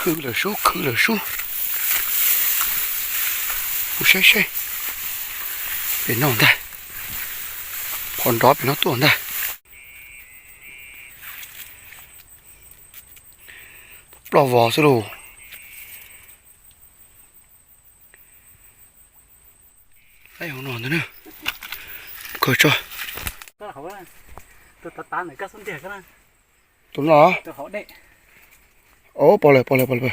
Khwv lawm sub, khwv lawm sub. Kuv saib seb pem no ntag, qhov nrov pem no tuaj ntag. Ploj vos xwb lauj. Tus no, o, pom lawm, pom lawm, pom lawm.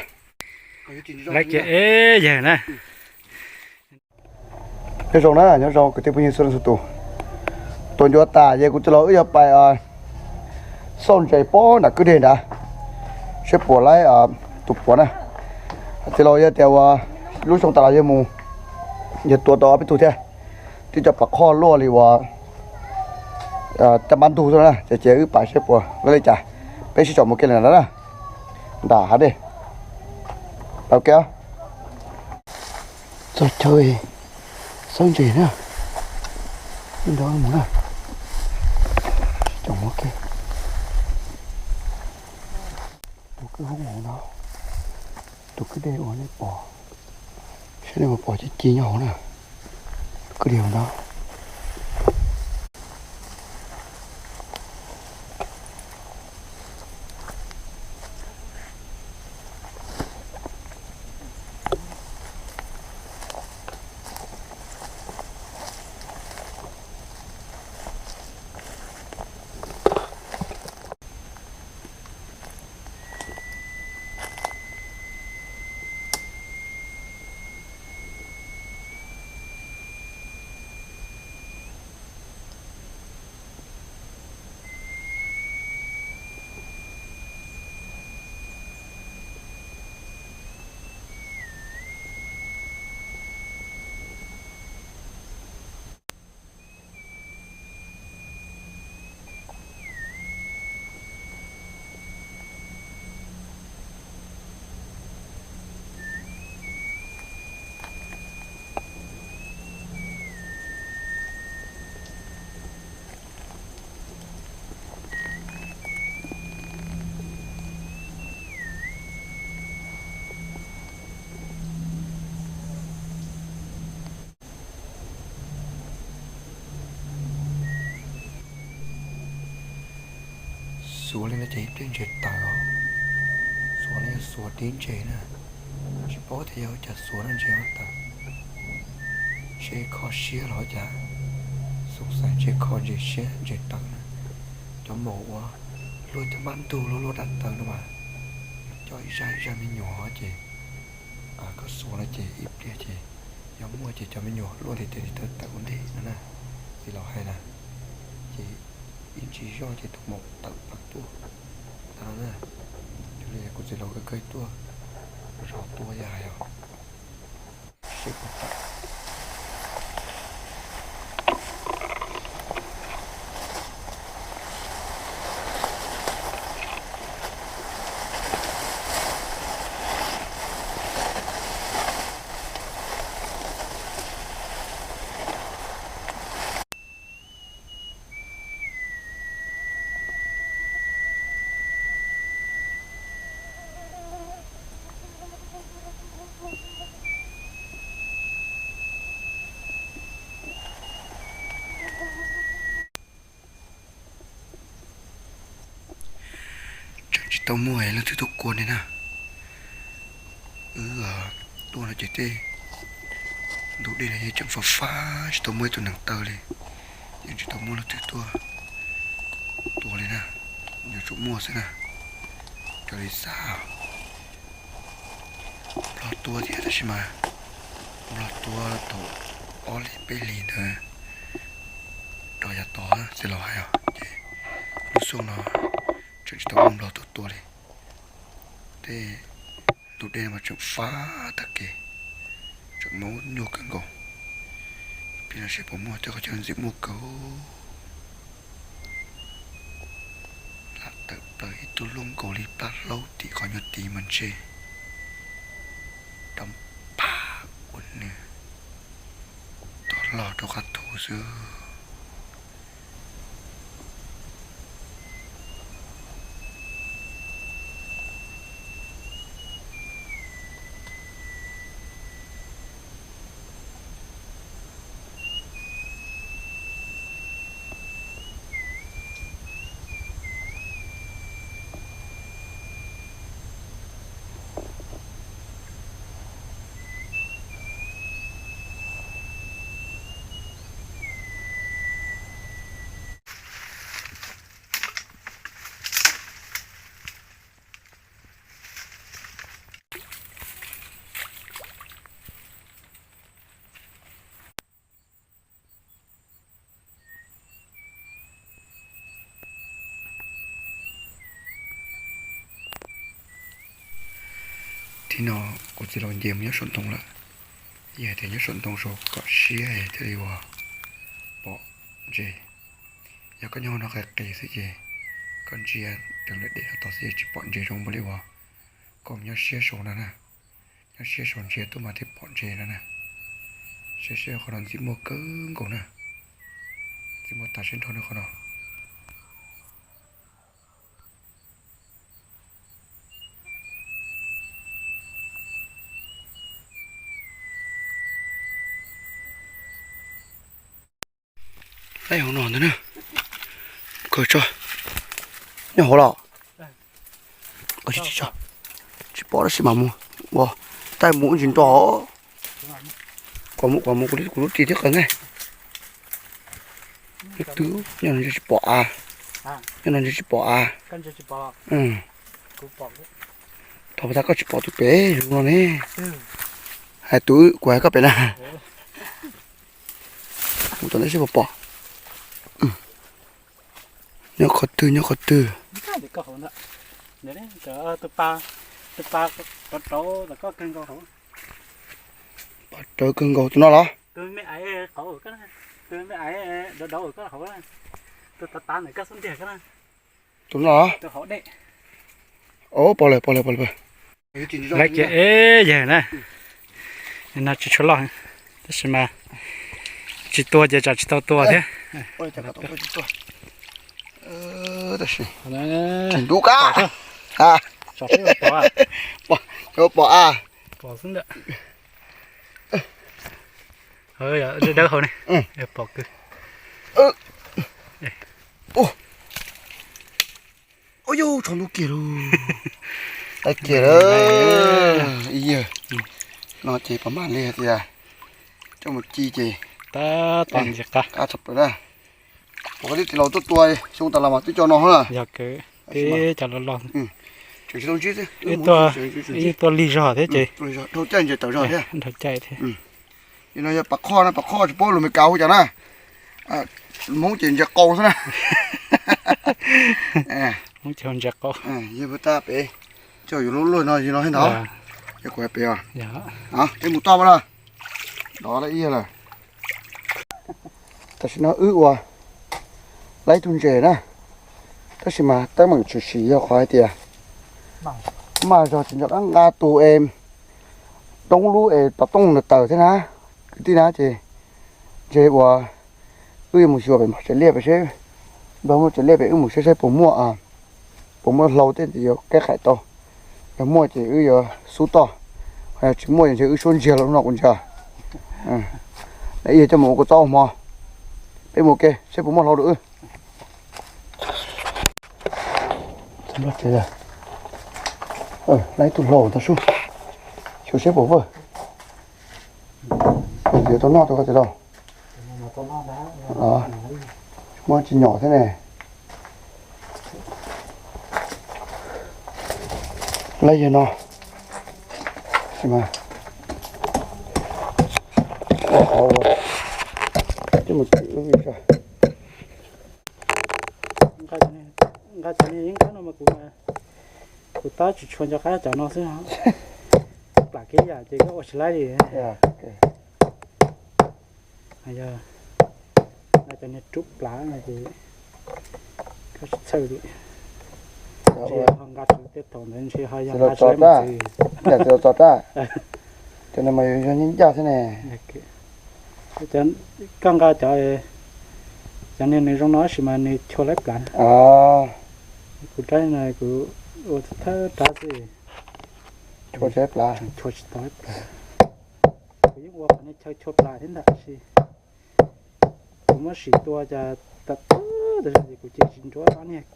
Nyob zoo na, nyob zoo kwv tij phooj ywg txhua leej txhua tus. Tuaj ncuav tas ces kuv tij laug wb yuav pais xauj ntses pem nram kwj deg nrad, seb puas laib tus puav na. Tij laug yog tias ua lub xyoo tas los yog mus, yog tua tau ob peb tug thiab. Twb cov pam qhoj luaj li uas caj npab ntug xwb na, ces ces wb pais seb puas laib li cas. Peb sib caum mus kiag li ntawd na, nram hav dej. Tau kiag. Txog chaw xauj ntses na, nrog mus na. Sib caum mus kiag. Tus kwj hoob hauv no, tus kwj deg uas nej pom, saib nej puas pom ci ci nyob hauv na. Kwj deg hauv no. Xuav li no ces ib pliag ntses tawm os. Xuav no yog xuav dib ntses na. Tsis paub tias yog ua cas xuav no ntses ho tawm. Ntshe kho siab los ua cas, xoom xaiv ntshe kho ntses siab ntses tawm na. Cov maum uas luaj caj npab ntug luaj luaj dab taw no mas coj ib zaj ib zaj me nyuam ces koj xuav no ces ib pliag ces yog muaj ces cov me nyuam luaj nti tes nti taw tawm ua ntej no na. Txiv laus hais na, ces ib ntsis zoj ces tus maum tawm plaws tuaj. Tag no na, yog li kuv txiv laus kawg kawg tuaj zov tua yog hais os. Tseem tsis tau muaj leej twg tuaj kua li na. Wb tuaj no ces tej ntug dej no yeej tseem fab fab tsis tau muaj ib tug neeg taw li. Yeej tsis tau muaj leej twg tuaj tua li na. Yuav tsum muaj xwb na. Raws li xav, nplog tua thiab tab sis mas nplog tua thaum ob hlis peb hlis ntawd rov yav tod txiv laus hais os, ces lub xyoo no tseem tsis tau muaj nplog tuaj tua li. Tej ntug dej no mas tseem fab tag kev, tseem maub nyuaj kawg nkaus. Pib no seb puas muaj, tej qhov chaw ntxim muaj kawg. Lam tawm plaws ib tug luaj nkaus li plab hlaub tim qhov nyuag tid mas ntshe rov pam ua nws tog log rau qab thu xwb. Nim no kuv txiv laus nce mus nyob saum ntoo lawm. Yog hais tias nyob saum ntoo saum kom siab thiaj li uas pom ntses. Yog koj nyob hauv no qis qis xwb ces koj ntsia raws lawv dej no tod xwb ces tsis pom ntses zoo npaum li uas koj mus nyob siab saud no na. Nyob siab saud ntsia tuaj mas thiaj pom ntses no na. Saib seb qhov no ntxim muaj kawg nkaus na. Ntxim muaj tas siab nrho na qhov no. Laib hauv no ntag na. Kawg tso. Nyob hauv los? Tsis pom tab sis mas mus ua, tab mus ib ntsis nrog. Kuv mus kuv mus kuv lub ris thiab qhov nqaij. Twb nyob no ntsia tsis pom a. Nyob no ntsia tsis pom a. Thaum tas koj tsis pom tus pem zoo no ne. Hais tus kuv hais koj pem na. Mus tom ntawd seb puas pom. Nyob qhov twg nyob qhov twg? Pom rawv kawg nkaus tus no los? Tus no los? Pom lawm pom lawm pom lawm. Laib kiag ib yawg na. No tsis tshua loj tab sis mas tsis tua ces tsam tsis tau tua thiab. Tsis ntub kab. Pom a. Dawb hau ne. Pom kawg. Ua yus tsaus ntuj kiag lauj. Laib kiag lawm. Ib yawg no ces pom mag li hais tias coj mus ci ces tab tom ntxim qab tshaj plaws na. Pom koj tij laus tuaj tua xyoo tas los mas twb coj no na. Yog kawg, tib cov los los. Tseem tsis tau ntsib xwb, ib tuaj lig zog thiab ces dhau caij ntses tawm zog thiab. Dhau caij thiab. Li no yog pas qhoj na, pas qhoj tsis paub lus Meskas hu cas na. Hmoob ces ntses qau xwb na. Hmoob ces ntses qau. Yog pab tab pem coj yus lub luaj no yus no thiab ntag. Yog kuv hais pem os. Peb mus toj mas na. Dov lawm ib yawg lawm. Tam sim no wb ua laib tug ntses na, tab sis mas teeb meem tshwm sim yog qhov hais tias maj zog tsis nco qab nqa tus es roob lub es pas tooj ntawd tawm thiab na. Kwv tij na ces ntshe uas wb yuav mus xyuas pem npog tsev liaj pem seb, npog muaj tsev liaj pem wb mus saib saib puas muaj, puas muaj hlau tej yuav kaib qhaim tau. Yog muaj ces wb yuav xub toj, ho yog tsis muaj ces ntshe wb suab ntsiag los no kuv ntsia. Ib yawg coj mus ua kua txob ua hmo, peb mus ke saib puas muaj hlau rau wb. Laib tug hlau tag sub, xyuas seb puas vwj. Tau noj tau ko tias lauj. Muab tsis nyom thiab ne. Laib yawg no, ua qhov ua, twb mus twm lub vij. Nqa cov niag yeeb kab no mas kuv, kuv tab tsis tshua nco qab cov no xwb. Plam kev yam ces koj ua tsis laib li. Yog nqa cov niag rub plav no ces koj tsis txhawj li. Ntshe ho nqa tsis tej thaum ntawd ntshe ho yog nqa tsis laib mus txwv. Yam tsis tau tso rab. Cov no mas yog nyob ncaj thiab ne. Koj nqa cov, cov niag nws zoo no tab sis mas nws chua laib plav. Kuv rab no kuv ua thawj rab xwb. Chua tsis tau laib plav. Kuv yeej ua qhov niag chaw chua plav thiab ntag tab sis kuv muab sim tua cas tas tas tas zog ces kuv cia li tsis ntsuab ob niag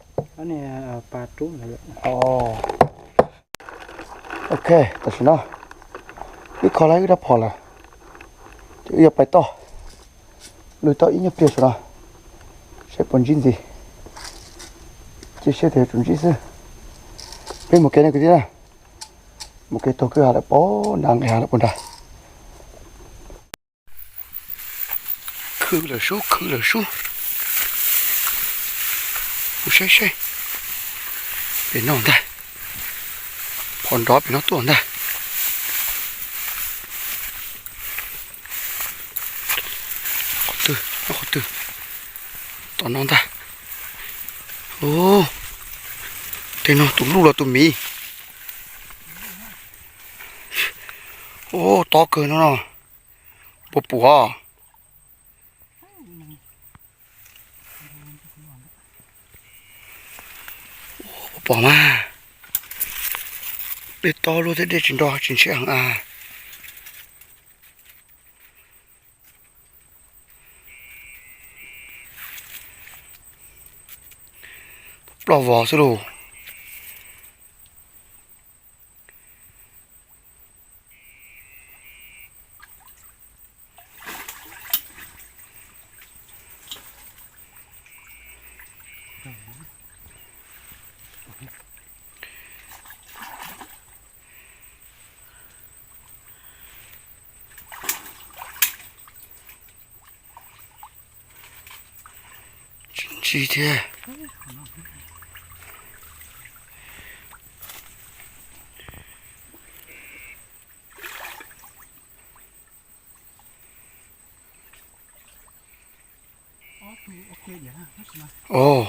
pas rub ntawd lawm. Ok, tam sim no wb kho laib wb rab phom lawm, ces wb yuav pais toj, lwg toj ib nyuag pliag saum no, saib puas ntsib ntxiv, cia siab tias yuav tsum ntsib xwb. Peb mus kev na kwv tij na, mus kev taug kwj ha lawm pem nrad, nqis ha lawm pem nrad. Khwb lawm sub, khwb lawm sub. Mus saib saib pem no ntag, phom nrov pem no tuaj ntag. Qhov twg? Tom no ntag. Ub, tej no tus luj los tus miv. Ub, tob kawg no no. Puas pum os? Puas pom mas? Dej tob luaj thiab dej tsis nro tsis ntshiab heev a. Ploj vog xwb lauj. Tsis ntsib thiab. Ov,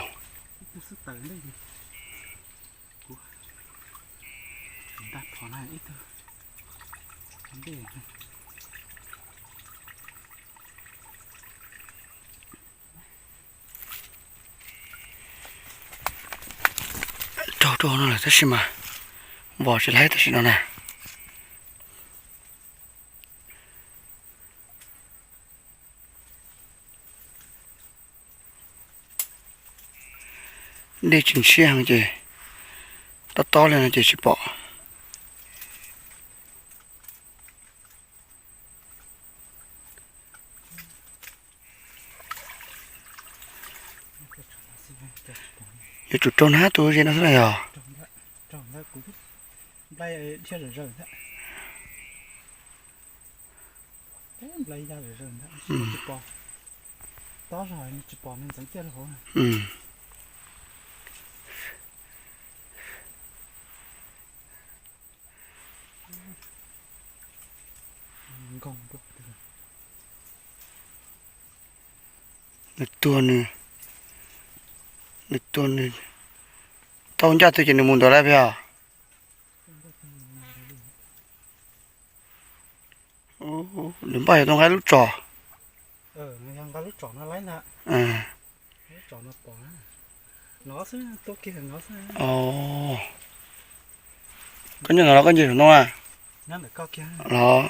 raug rau no lawm tab sis mas vov tsis laib tam sim no na. Dej tsis ntshiab heev ces tob tob li no ces tsis pom. Yuav tsum raug na tus ze no xwb na yog. Nws tuag, nws, nws tuag, nws tau ncaj twg ces nws mus ntawd lawm puas yog? Nws npaj yuav tuaj nqa lub tsom. Koj nyob ntawd los koj nce saum no a? Los.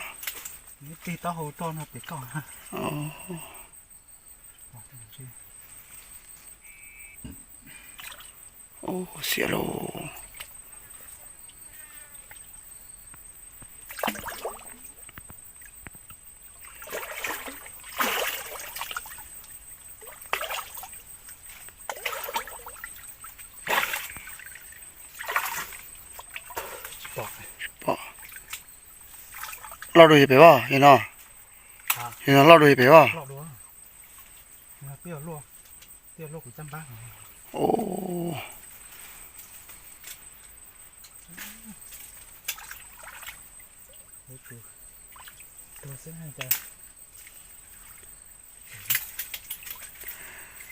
Xiam lauj. Loj dua yog pem pob, yog no. Yog no loj dua yog pem pob.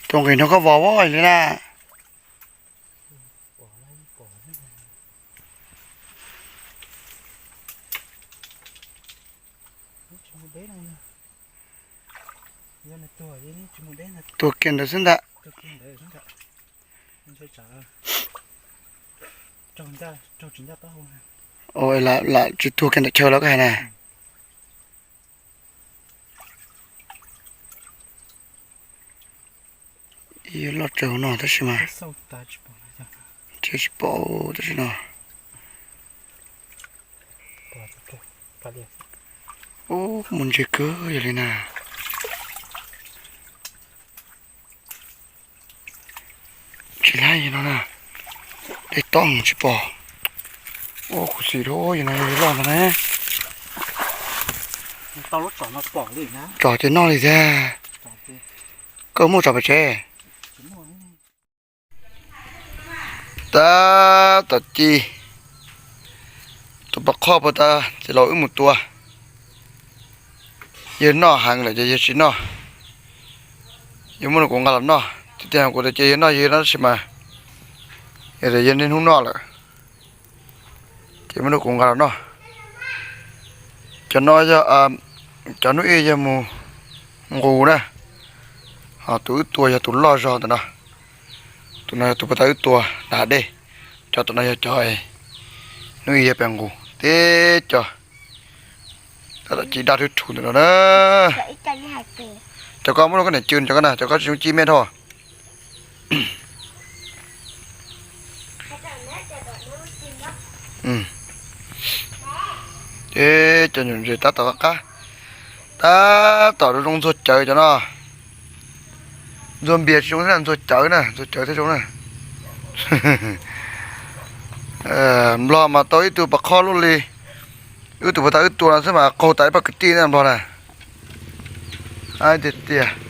Tus nqis no koj vov vov li na. Tuag kiag ntawd xwb ntag. Lam tsis tuag kiag ntawm chaw los koj hais na. Ib loj tsawv no tab sis mas tsis pom tab sis no. Ub, muaj ntse kawg yog li na. Tsis laib no na. Dej tob tsis pom. Ub, khuv xim dua yog no yog loj ntag na. Tsom ces noj li thiab. Koj muaj tsom pem tsev? Tab tom ci tus pov qhoj puag ta ces los wb mus tua. Yawg noj heev lawm ces yawg tsis noj. Yog muaj no kuv nqa los noj, tiag tiag kuv tias ces yog noj yog no tab sis mas yog tias yog niaj hnub noj lawm ces muaj no kuv nqa los noj. Cov no yog, cov hnub ib yog mus nqus na, ho tus wb tua yog tus loj zog ntawm no. Tus no yog tus puag ta wb tua nram dej, cov tus no yog cov hnub ib yog pem nqus teb cov. Tab tom ci daj rhwv rhuv ntawm no na. Cov ko muab rau koj niam cw, cov ko na, cov ko tsis zoo ci me dhau. Ces cov nyuam ntses tab tom qab, tab tom zoo ntxuag cawv cov no. Ntxuag npias tsis zoo thiab, ntxuag cawv na, ntxuag cawv thiaj zoo na. Nplog mas tau ib tug pas khob luaj li wb tus puag ta wb tua no xwb mas qaug tas ib pab kwv tij na nplog na. Tiag tiag.